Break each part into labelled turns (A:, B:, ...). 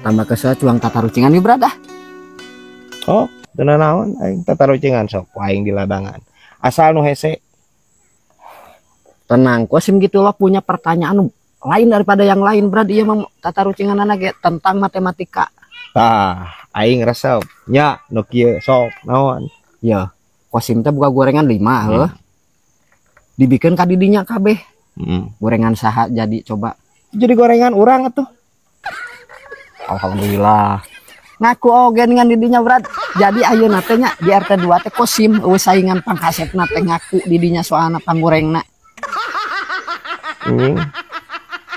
A: Tambah kesel cuang tatarucingan nih Brad ah.
B: Oh, teu naon aing tatarucingan sok aing di ladangan. Asal nu hese.
A: Tenang, Kosim gitu loh punya pertanyaan lain daripada yang lain Brad. Iya mah tatarucingan anak ya tentang matematika.
B: Tah, aing resep nya nu kieu sok naon.
A: Ya, Kosim teh buka gorengan 5 heuh. Dibikeun ka didinya kabeh. Gorengan saha jadi coba.
B: Jadi gorengan urang atuh.
A: Alhamdulillah. Ngaku oge dengan didinya Brad. Jadi ayeuna teh nya di RT 2 teh Kosim eueuh saingan pangkasepna teh ngaku didinya soalna panggorengna.
B: Anjing.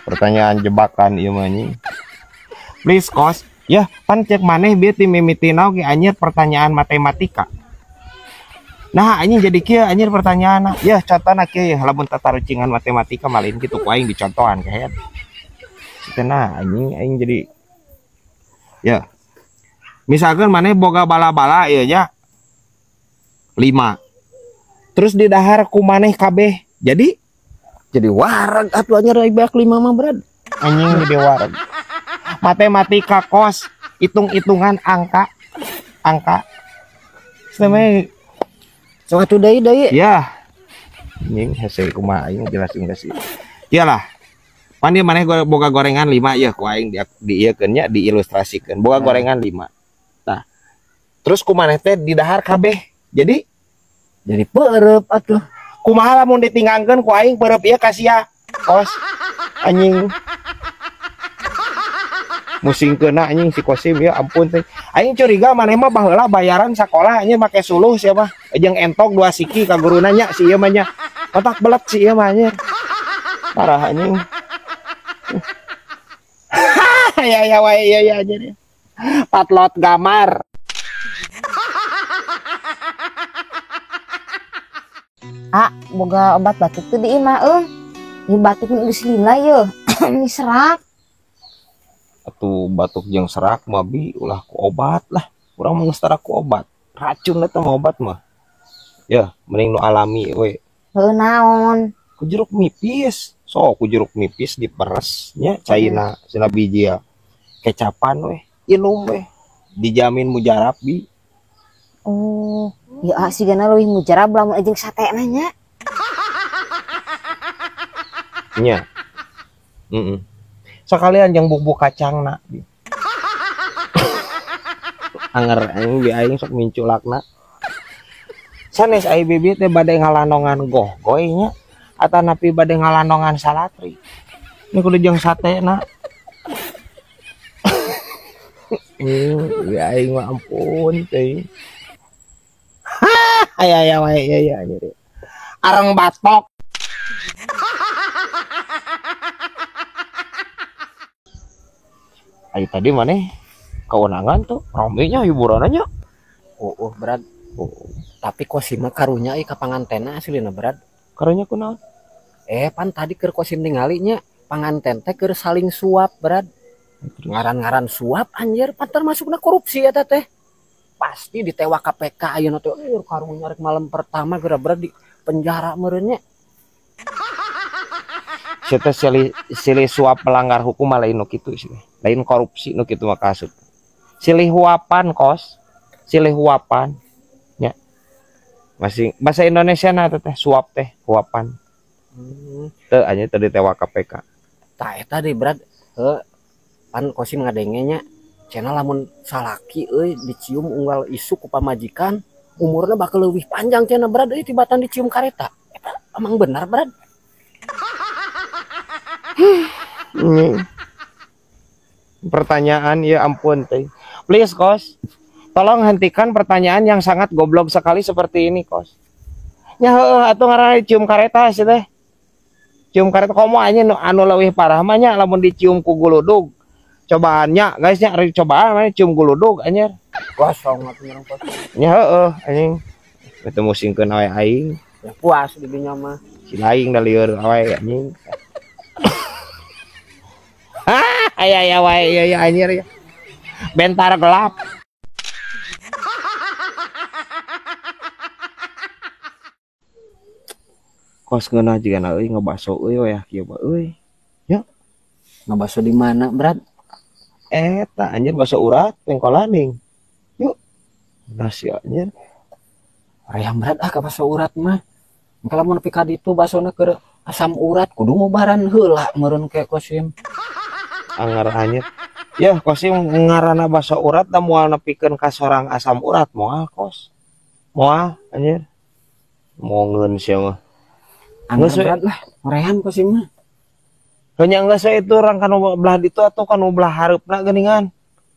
B: Pertanyaan jebakan ieu mah anjing. Please Kos, ya pan cek maneh bieu ti mimitina oge anjir pertanyaan matematika. Nah anjing jadi kieu anjir pertanyaanna. Ya contohna kieu ya lamun tatarucingan matematika malin kitu ku aing dicontohan kahet. Cenah anjing aing jadi ya. Misalkan maneh boga bala-bala ieu nya 5. Terus didahar ku maneh kabeh. Jadi
A: wareg atuh anjir banyak 5 mah Brad.
B: Anjing jadi wareg. Matematika Kos, hitung-hitungan angka. Angka. Sebenarnya
A: sok atuh deui deui.
B: Ya. Anjing hese kumaha aing jelasin ka si. Iyalah. Pan ieu maneh boga gorengan 5 ya ku aing diieukeun nya diilustrasikeun. Boga gorengan 5. Tah. Terus ku maneh teh didahar kabeh. Jadi
A: peureub atuh.
B: Kumaha lamun ditinggangkeun ku aing peureub ieu ka sia. Kos anjing. Musingkeunna anjing si Kosim ya ampun teh. Aing curiga maneh mah baheula bayaran sakolah anjing make suluh sia mah. Jeung entok 2 siki ka guruna nya si ieu mah nya. Otak belet si ieu mah anjir. Parah anjing. Ya ya wae ya ya anjir. Patlot gamar.
C: Ah, boga obat batuk tuh di imah euy. Ieu batuk geus lila yeuh. Ini serak.
B: Atuh batuk jeung serak mah bi ulah ku obat lah. Urang mah geus tara ku obat. Racun eta mah obat mah. Ya, mending nu alami we.
C: Heuh naon?
B: Ku jeruk nipis. Sok ku jeruk nipis diperes nya caina cenah biji ya. Kecapan we, inum we. Dijamin mujarab bi.
C: Oh, ya sigana leuwih mujarab lamun jeung satena nya.
B: Nya. Heeh. Sekalian jeung bumbu kacangna. Anger aing bi aing sok minculakna. Sanes ai bibi teh bade ngalanongan gohgoy nya atanapi bade ngalanongan salatri. Ini kudu jeung satena. Bi aing mah ampun teh. Aya aya wae ya ya jadi. Areng batok. Ayo tadi maneh kewenangan tuh ramenya hiburannya.
A: Oh, Brad. Oh. Tapi Kosim mah karunya euy ka pangantena aslina Brad.
B: Karunya kunaon?
A: Pan tadi keur Kosim ningali nya panganten teh keur saling suap Brad. Ngaran-ngaran suap anjir pan termasukna korupsi eta teh. Pasti ditewak KPK ayeuna teh karunya rek malam pertama geura Brad di penjara meureun nya.
B: Sia teh silih suap melanggar hukum mah lain nu kitu sih. Lain korupsi nu kitu mah kasut. Silih huapan Kos, silih huapan nya. Masih bahasa Indonesia na teh suap teh huapan. Teu anjir teu ditewak KPK.
A: Tah eta deui Brad, heuh pan Kosim ngadenge nya cenah lamun salaki euy dicium unggal isuk ku pamajikan umurna bakal leuwih panjang cenah Brad euy tibatan dicium kareta. Eta emang benar Brad?
B: Ini pertanyaan ya ampun teh. Please Kos, tolong hentikan pertanyaan yang sangat goblok sekali seperti ini Kos. Nya heueuh atuh ngaranna dicium kareta sih teh. Cium kareta komo anjing anu leuwih parah mah nya lamun dicium ku guludug. Cobaannya guys nya rek cobaan mah cium guludug anjir.
A: Kosong atuh nyerang kos.
B: Nya heueuh anjing. Eta musingkeun awe aing.
A: Ya puas di dinya mah.
B: Si laing da lieur awe anjing. Ah, aya aya wae ya ya anjir ya. Bentar gelap. Kos ngeunah jigana euy ngabaso euy wayah kieu mah euy. Ya.
A: Ngabaso di mana, Brad?
B: Eta anjir bakso urat pengkolan. Yuk. Nasi anjir.
A: Hoream berat ah ka bakso urat mah. Kalau mun nepi ka ditu basona keur asam urat kudu ngubaran heula meureun ke Kosim.
B: Anggar anjir. Ya Kosim ngaranna bakso urat da moal nepikeun ka sorang asam urat moal kos. Moal anjir. Mongeun sia mah.
A: Anggar berat lah, hoream Kosim mah.
B: Hanya geus we itu orang kanu belah ditu atau kanu belah hareupna geuningan.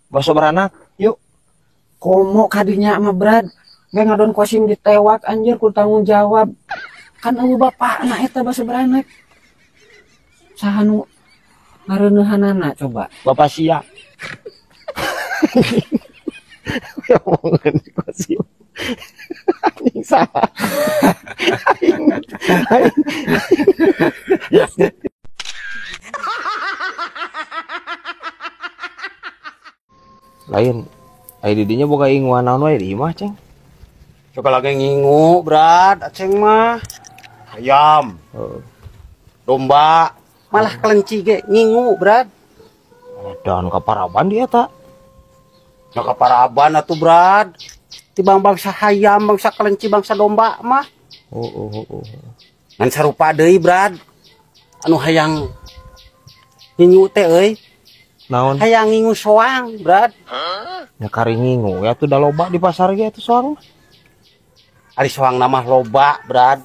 B: Bakso beranak, yuk.
A: Komo kadinya mah Brad. Ge ngadon Kosim ditewak anjir kudu tanggung jawab. Kan eueuh bapakna eta bakso beranak. Saha nu ngareuneuhanana coba?
B: Bapak sia. Ya omongan si Kosim. Anjing salah. Aing. Lain ai di dinya boga inguan naon wae di imah ceng.
D: Coba lagi ngingu Brad aceng mah. Ayam. Domba, malah kelenci ge ngingu Brad.
B: Dan kaparaban dia eta.
D: Ya kaparaban atuh Brad. Tibang bangsa hayam, bangsa kelenci, bangsa domba mah.
B: Oh.
D: Ngan sarupa deui Brad. Anu hayang ngingu teh euy.
B: Naon?
D: Hayang ngingu soang, Brad.
B: Ya kari ngingu ya tuh da loba di pasar ge atuh soang.
D: Ari soang mah loba, Brad.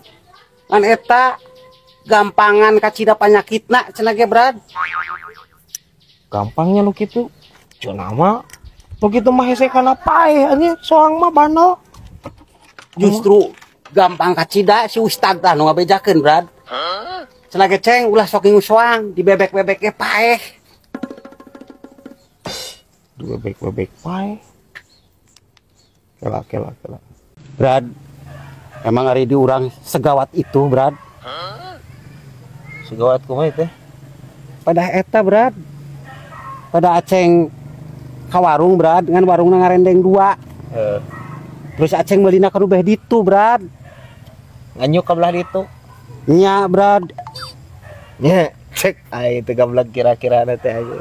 D: Ngan eta gampangan kacida panyakitna cenah ge, Brad.
B: Gampangnya nu kitu. Cenah mah nu kitu mah hese kana paeh anjir, soang mah bandel.
D: Justru gampang kacida si ustad tah nu ngabejakeun, Brad. Cenah ge ceng ulah sok ngingu soang, dibebek-bebek ge paeh.
B: Bebek-bebek pae. Kela.
D: Brad, emang ari di urang segawat itu, Brad.
B: Segawat kumaha teh?
D: Pada eta, Brad. Pada aceng ka warung, Brad, ngan warungna ngarendeng dua. Terus aceng meulina ka nu beh ditu, Brad.
B: Nganyuk ka belah ditu.
D: Nya, Brad.
B: Nya, cek ai teu gablek kira-kira teh aja.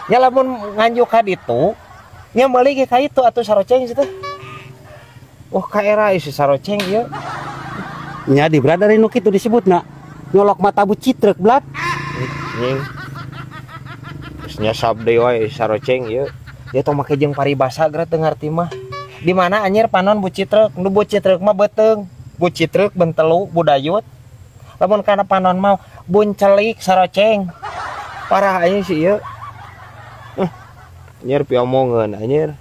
B: Nya lamun nganjuk ka ditu, nya meuli ge ka itu atuh saroceng situ. Wah ka era si saroceng ieu.
D: Nya di Brad dari nu kitu disebutna nyolok mata bucitrek, Brad.
B: Nying. Terus nyasab deui wae saroceng ieu. Dia tong make jeung paribasa geura teu ngarti mah. Di mana anjir panon bucitrek, nu bucitrek mah beuteung. Bucitrek bentelu budayut. Lamun kana panon mah buncelik saroceng. Parah anjir si ieu. Anjir piomongeun anjir.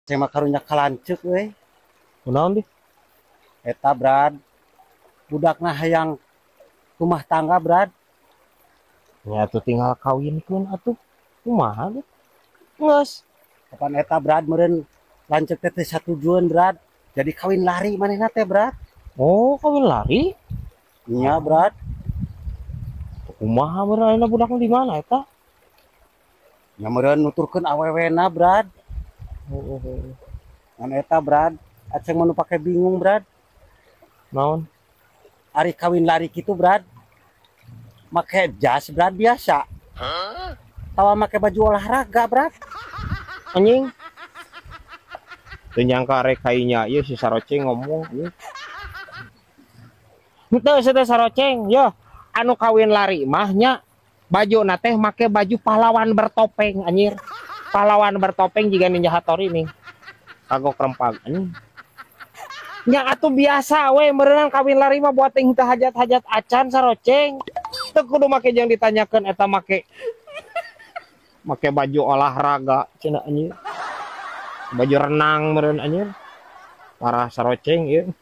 D: Ceng mah karunya kalanceuk euy.
B: Kunaon di?
D: Eta Brad. Budakna hayang rumah tangga, Brad.
B: Nya atuh tinggal kawinkeun atuh. Kumaha ge? Geus.
D: Kapan eta Brad meureun lanceuk teh satujueun, Brad. Jadi kawin lari manehna teh, Brad.
B: Oh, kawin lari?
D: Nya, Brad.
B: Kumaha meureun ayeuna budakna di mana eta?
D: Nya meureun nuturkeun awewena, Brad. Ngan eta, Brad, aceng mah nu pake bingung, Brad.
B: Naon?
D: Ari kawin lari kitu, Brad. Make jas, Brad, biasa. Tawa make baju olahraga, Brad.
B: Anjing. Teu nyangka rek kainya ieu si saroceng ngomong ieu. Henteu sia teh saroceng, yo. Anu kawin lari mah nya baju na teh make baju pahlawan bertopeng anjir. Pahlawan bertopeng jiga Ninja Hattori nih. Kagok rempag anjing. Nya atuh biasa we meureunang kawin lari mah buat teh hajat-hajat acan saroceng. Teu kudu make jeung ditanyakeun eta make baju olahraga cenah anjir. Baju renang meureun anjir. Parah saroceng ieu.